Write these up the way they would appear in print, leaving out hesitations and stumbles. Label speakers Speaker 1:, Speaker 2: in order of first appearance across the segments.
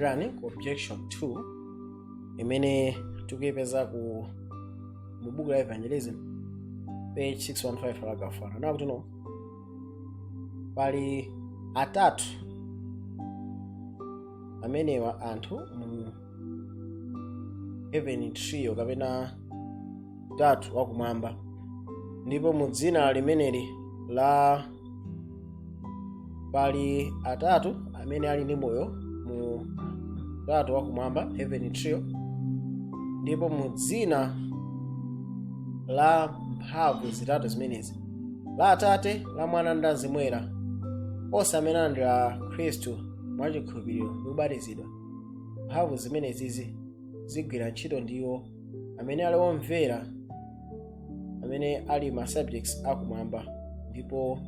Speaker 1: Takulandirani ku objection 2 imene tikuyipeza ku mu buku la Evangelism, page 615, paragraph 1. Nakuti no, pali atatu amenewa anthu mu heaven trio kapena utatu wakumwamba, ndipo mu dzina limeneli la pali atatu amene ali ndi moyo mu utatu wakumwamba, heaven trio, ndipo mu dzina la mphamvu zitatu zimenezi, la Atate, la Mwana ndi la Mzimu Woyera, onse amene alandira Khristu mwachikhulupiriro ndi kubatizidwa, mphamvu zimenezizi zigwira ntchito ndiwo amene ali omvera, amene ali ma subjects akumwamba, ndipo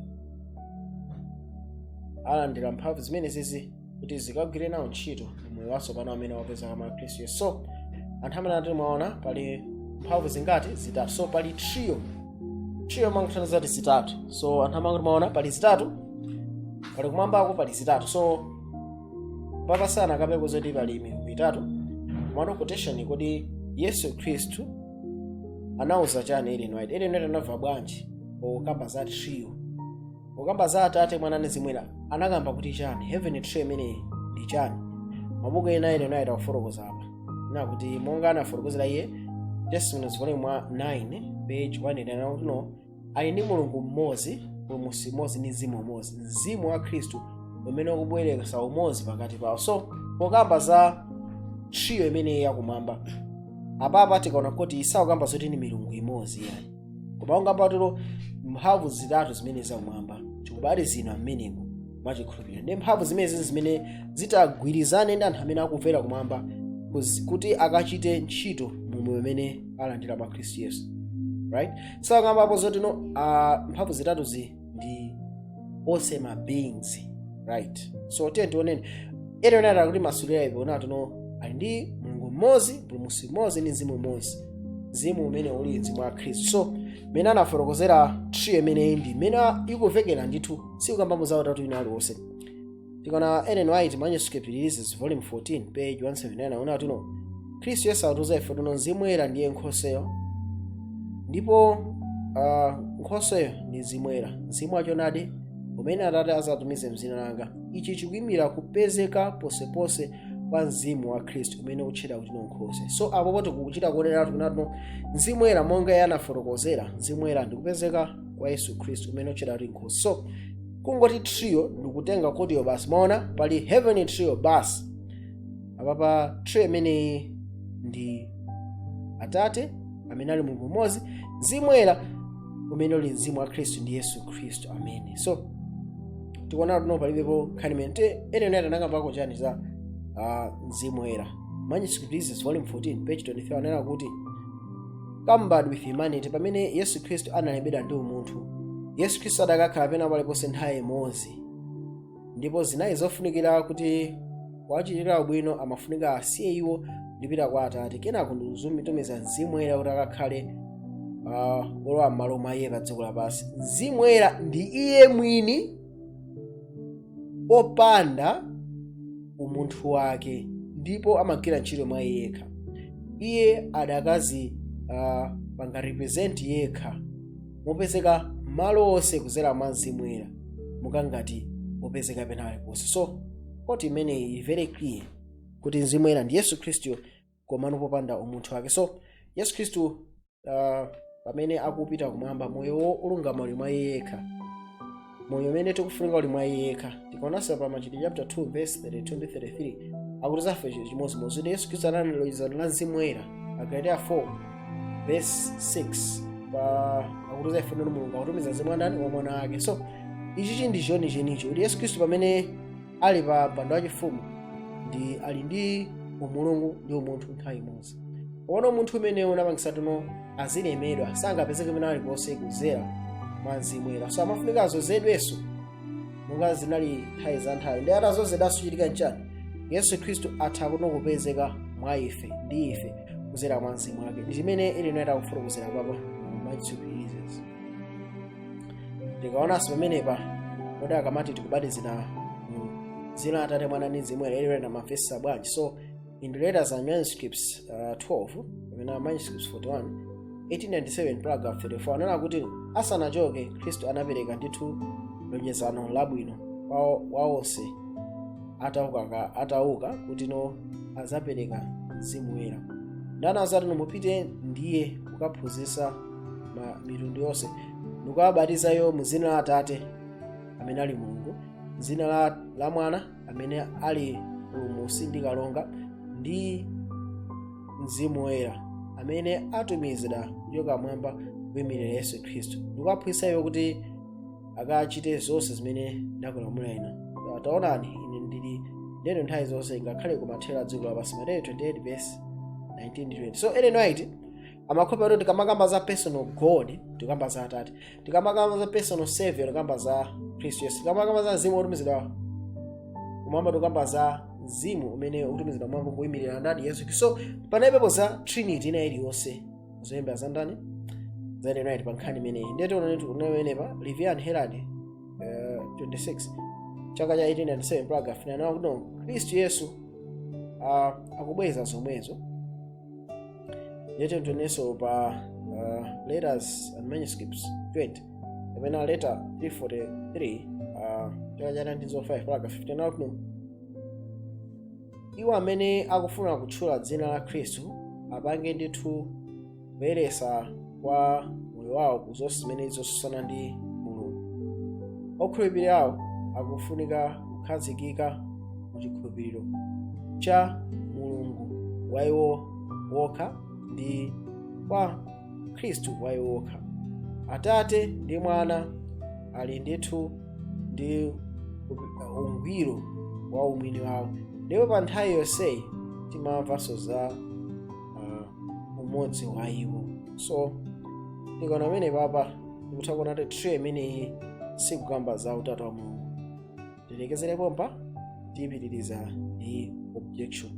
Speaker 1: alandira mphamvu zimenezizi kuti zikagwire nawo ntchito moyo watsopano amene wapeza mwa Khristu Yesu. So anthu amene ati mwaona pali mphamvu zingati? Zitatu. So pali trio. Trio mangothandiza kuti zitatu. So anthu amangoti mwaona pali zitatu, pali kumwambako pali zitatu. So papasana kapeko zoti pali milungu itatu. Mwana quotation, kodi Yesu Khristu anauza chani Ellen White? Ellen White anamva bwanji pokamba za trio, pokamba za Atate, Mwana ndi Mzimu Woyera? Anakamba kuti chani? Heaven trio imeneyi ndi chani? Mabuku ena Ellen White akufotokoza apa nakuti monga anafotokozera iye, Testimonies volume 9 page 189, no, ali ndi Mulungu mmodzi, Mpulumutsi mmodzi ndi Mzimu umodzi, Mzimu wa Khristu umene ukubwerekesa umodzi pakati pawo. So pokamba za trio imeneyi yakumwamba apapa, tikaona kuti isakukamba zoti ndi milungu imodzi yani, koma ungamba tulo mphamvu zitatu zimene zakumwamba tikubatizidwa mmenemo mwachikhulupiriro, ndi mphamvu zimenezi zimene zitagwirizane ndi anthu amene akumvera kumwamba kuti akachite ntchito mu umene alandira mwa Khristu Yesu, right? Sakambapo zoti no, mphamvu zitatuzi ndi onse ma beings, right? So tiye tioneni ena ena kuti masulira ipo nati no, ali ndi Mulungu mmodzi, Mpulumutsi mmodzi ndi Mzimu mmodzi, mzimu umene uli mzimu wa Khristu. So mene anafotokozera trio imeneyi ndi imene ikuvekera ndithu, sikukambamo za utatu ina aliwonse. Tikaona Ellen White, Manuscript Releases, volume 14, page 179, aona kuti no, Khristu Yesu akutiuza ife tuno Mzimu Woyera ndiye nkhoseyo, ndipo nkhoseyo ndi Mzimu Woyera, Mzimu wachonadi umene Atate azatumize mzina langa. Ichi chikuyimira kupezeka posepose kwa Mzimu wa Khristu umene ukutchedwa kuti no nkhoswe. So apo poti kukuchita kuoneratu kunati Mzimu Woyera, monga iye anafotokozera, Mzimu Woyera ndikupezeka kwa Yesu Khristu umene ukutchedwa kuti nkhoswe. So kungoti trio ndikutenga kotiyo basi, maona pali heavenly trio basi. Apapa trio imeneyi ndi Atate amene ali Mulungu mmodzi, Mzimu Woyera umene uli Mzimu wa Khristu ndi Yesu Khristu amene. So tikuona tuno palibepo nkhani imene te ene ene anakambako chani za Mzimu Woyera. Manuscript Releases, volume 14, page 23, anena kuti cumbered with humanity, pamene Yesu Khristu analembedwa ndi umunthu, Yesu Khristu adakakhala pena paliponse nthawi imodzi, ndipo zinali zofunikira kuti kuwachitira ubwino amafunika asiye iwo ndipita kwa Atate, kenako ndikutumiza Mzimu Woyera kuti akakhale olowa m'malo mwa iye pa dziko lapansi. Mzimu Woyera ndi iye mwini popanda umunthu wake, ndipo amagwira ntchito mwa iye yekha. Iye adakazi panga represent yekha mopezeka malo onse kuzera mwa Mzimu Woyera, mukangati popezeka pena paliponse. So quote imeneyi ili very clear kuti Mzimu Woyera ndi Yesu Khristu komano popanda umunthu wake. So Yesu Khristu pamene akupita kumwamba, moyo olungama uli mwa iye yekha, moyo umene tikufunika uli mwa iye yekha. Tikaonanso pa Machitidwe chapter 2 verse 32 ndi 33, akuti zafe chimodzimodzi kuti Yesu Khristu anali lonjezano la Mzimu Woyera. Agalatia 4 verse 6 pa akuti zafe kuti Mulungu akutumiza Mzimu wa ndani? Wa Mwana wake. So ichi ndi choni chenicho kuti Yesu Khristu pamene ali pa mpando wachifumu ndi ali ndi umulungu ndi umunthu nthawi imodzi. Komano umunthu umenewu unapangisa tuno azilemedwa, sangapezeke pena aliponse kuzera mwa Mzimu Woyera. So amafunika azozedwenso monga zinali nthawi za nthawi, ndi atazozedwanso chitika nchani? Yesu Khristu atha kuno kupezeka mwa ife ndi ife kuzera mwa Mzimu wake. Ndi chimene ili naita kufotokozera papa Manuscript. Tikaonanso pamenepa, kodi akamati tikubatizira mu Dzina la Atate, Mwana ndi Mzimu Woyera ililena mamvesa bwanji? So in the Letters and Manuscripts 12 kapena Manuscripts 41 1897 paragraph 34 anena kuti asanachoke, Khristu anapereka ndithu lonjezano labwino kwa onse atauka kuti no azapereka Mzimu Woyera. Ndana azati, "No, mupite ndiye kukaphunzitsa ma mitundu yonse, ndikukawabatizayo mu dzina la Atate amene ali Mulungu, dzina la Mwana amene ali Mpulumutsi ndi Kalonga, ndi Mzimu Woyera amene atumizidwa kuchoka mwamba kuyimirira Yesu Khristu, ndikukaphunzitsa iwo kuti akachite zonse zimene ndakulamula inu. Taonani, ine ndili ndeno nthawi zonse, ngakhale kumathero a dziko lapansi." Mateyu 28 verse 19 ndi 20. So Ellen White amakhulupirira kuti tikamakamba za personal God, tikamba za Atate; tikamakamba za personal Savior, tikamba za Khristu Yesu; tikamakamba za mzimu wotumizidwa kumwamba, tikamba za mzimu umene ukutumizidwa kumwamba kuyimirira ndani? Yesu Khristu. So panalibepo za Trinity ina iliyonse zoyembera za ndani? Za Ellen White pa nkhani imeneyi. Ndiye tiona Review and Herald 26 chaka cha 1897 paragraph 9 kuti no, Khristu Yesu akubweza zomwezo. Ndiye tionenso pa Letters and Manuscripts 20 kapena Letter 343 chaka cha 1905 paragraph 15 kuti no, iwo amene akufuna kutchula dzina la Khristu apange ndithu kuyeresa kwa moyo wawo ku zonse zimene zosusana ndi Mulungu. Okhulupirirawo akufunika kukhazikika mu chikhulupiriro cha Mulungu wa iwo wokha ndi kwa Khristu wa iwo wokha. Atate ndi Mwana ali ndithu ndi ungwiro wa umwini wawo, ndipo pa nthawi yonseyi timamvanso za umodzi wa iwo. So tikaona amene papa, tikutha kuona kuti trio imeneyi sikukamba za utatu wa Mulungu. Tilekezere pompa, tiyipitiriza ndi objection.